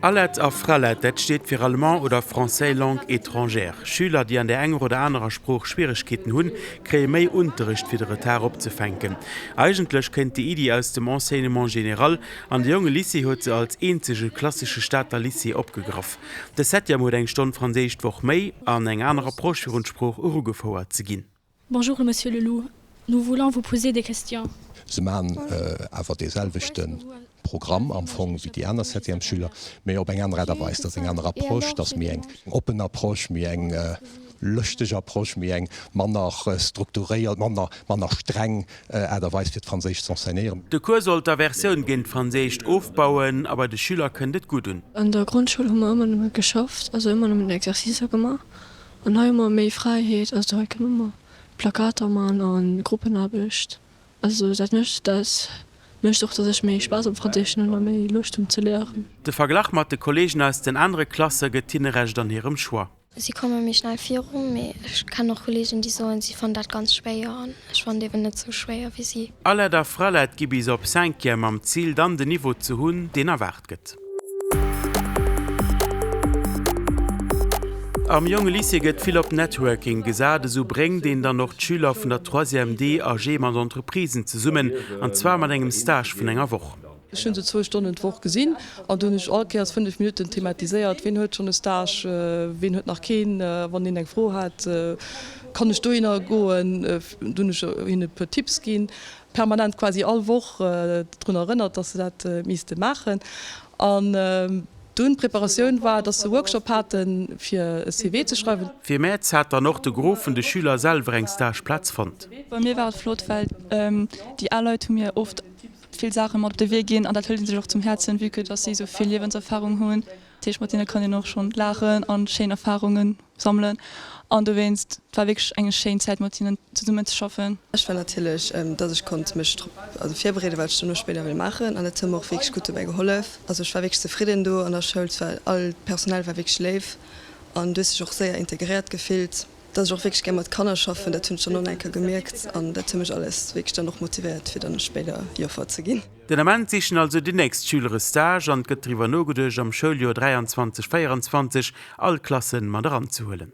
ALET a FRALET, dat steet fir Allemand oder Français langue étrangère. Schüler, déi an där enger oder anerer Sprooch Schwieregkeeten hunn, kréie méi Unterrecht fir de Retard opzefänken. Eigentlech kënnt déi Iddi aus dem Enseignement général an de Jonge Lycée huet se als eenzege klassesche Stater Lycée opgegraff. De Septième huet eng Stonn Franséisch d'Woch méi an eng aner Approche fir un d'Sprooch erugefouert ze ginn. Bonjour Monsieur Leloup, nous voulons vous poser des questions. Se maachen awer dee selwechte Programm am Fong wéi déi aner Septièmesschüler, mee op eng aner Aart a Weis. Dat ass eng aner Approche, dat ass méi eng oppen Approche, méi eng lëschteg Approche, méi eng manner strukturéiert, manner, manner streng Aart a Weis fir d'Franséisch z'enseignéieren. De Cours soll d'Aversioun géint d'Franséischt ofbauen a bei de Schüler kënnt et gutt un. An der Grondschoul hu mer ëmmer nëmme geschafft, also ëmmer nëmmen Exercicer gemaach. An hei hu mer méi Fräiheet, also hei kënne mer Plakater man a Gruppenaarbecht. Also dat mécht dat mécht och, datt ech méi Spaass am Franséischen hunn a méi Loscht hunn ze léieren. De Verglach mat de Kolleegen aus den anere Klasse gëtt hinne Recht an hirem Choix. Si komme méi schnell viru, mee ech kennen och Kolleegen, déi soen, si fannen dat ganz schwéier an ech fannen et eben net sou schwéier wéi si. Aled a Fraled gi bis op Cinquième mam Zil dann den Niveau ze hunn, deen erwaart gëtt. Am Jonge Lycée gëtt vill op Networking gesat. Esou bréngt een dann och d'Schüler vun der Troisième D a G mat Entreprisen zesummen, an zwar mat engem Stage vun enger Woch. Ech hunn se zwou Stonnen d'Woch gesinn an do hunn ech all Kéiers 5 Minutten thematiséiert, ween huet schonn e Stage, ween huet nach keen, wann een eng Fro hat, kann ech dohinner goen, do hunn ech hinnen e puer Tipps ginn. permanent quasi all Woch drun erënnert, dass se dat misste maachen. An dunn d'Preparatioun war, dass se Workshop haten, fir e CV ze schreiwen. Fir Mäerz hat dann och de Gros vun de Schüler selwer eng Stageplaz fonnt. Bei mir war et flott, well déi al Leit hu mir oft vill Saache mat op de Wee ginn an dat hëlt ee sech och zum Häerzen, vue que dass si esou vill Liewenserfarung hunn. Dat heescht, mat deene kann een och schonn laachen an schéin Erfarunge sammelen an dowéinst, et war wierklech eng schéin Zäit mat hinnen zesummen ze schaffen. Ech war natierlech, dass ech konnt mech drop also virbereeden, wat ech dono spéider wëll maachen an dat huet mer och wierklech gutt dobäi gehollef. Also ech war wierklech zefridden do an der Schoul, et war all d'Personal war wierklech léif an du hues dech och séier integréiert gefillt. Dass ech och wierklech gär mat Kanner schaffen, dat hunn ech dann och nach eng Kéier gemierkt an dat huet mech alles wierklech dann och motivéiert fir dann spéider Joffer ze ginn. Den Ament sichen also déi nächst Schüler e Stage an et gëtt driwwer nogeduecht am Schouljoer 23, 24 all Klassen mat eranzehuelen.